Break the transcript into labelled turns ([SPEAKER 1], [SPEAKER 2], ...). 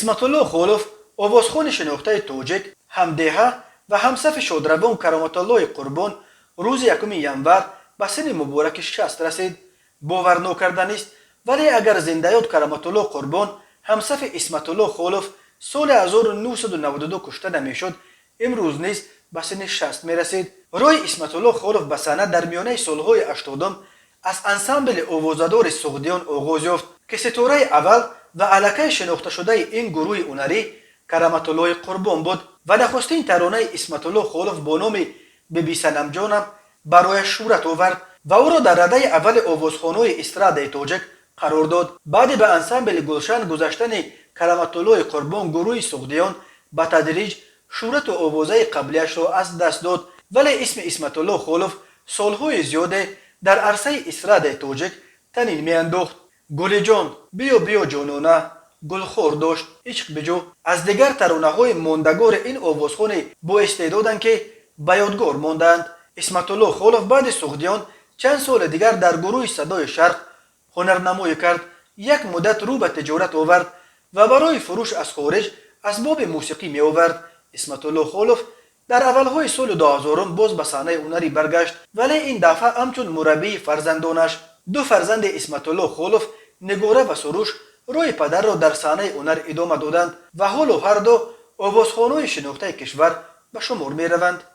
[SPEAKER 1] Исматулло Холов, овозхони шинохтаи тоҷик, ҳамдеҳа ва ҳамсафи шодравон Кароматуллои Қурбон, рӯзи 1 январ ба синни мубораки 60 расид. Боварнокарданист, вале агар зиндаёд Кароматулло Қурбон, ҳамсафи Исматулло Холов, соли 1992 кушта намешуд, имрӯз низ ба синни 60 мерасид. Роҳи Исматулло Холов ба саҳна дар миёнаи солҳои 80-ум аз ансамбли овозадори «Суғдиён» оғоз ёфт, ки ситораи аввал ва аллакай шинохташудаи ин гурӯҳи ҳунарӣ Караматуллои Қурбон буд ва нахустин таронаи Исматулло Холов бо номи «Бибисанамҷонам» барояш шӯҳрат овард ва ӯро дар радаи аввали овозхонои эстрадаи тоҷик қарор дод. Баъди ба ансамбли «Гулшан» гузаштани Караматуллои Қурбон, гурӯҳи «Суғдиён» ба тадриҷ шӯҳрату овозаи қаблияшро аз даст дод, вале исми Исматулло Холов солҳои зиёде дар арсаи эстрадаи тоҷик танин меандохт. «Гулиҷон», «Биё, биё, ҷонона», «Гулхор дошт», «Ишқ биҷӯ» аз дигар таронаҳои мондагори ин овозхони боистеъдоданд, ки ба ёдгор мондаанд. Исматулло Холов баъди «Суғдиён» чанд соли дигар дар гурӯҳи «Садои Шарқ» ҳунарнамоӣ кард. Як муддат рӯ ба тиҷорат овард ва барои фурӯш аз хориҷ асбоби мусиқӣ меовард. Исматулло Холов дар аввалҳои соли 2000-ум боз ба саҳнаи ҳунарӣ баргашт, вале ин дафъа ҳамчун мураббии фарзандонаш. Ду фарзанди Исматулло Холов, Нигора ва Суруш, роҳи падарро дар саҳнаи ҳунар идома доданд ва ҳоло ҳарду овозхонои шинохтаи кишвар ба шумор мераванд.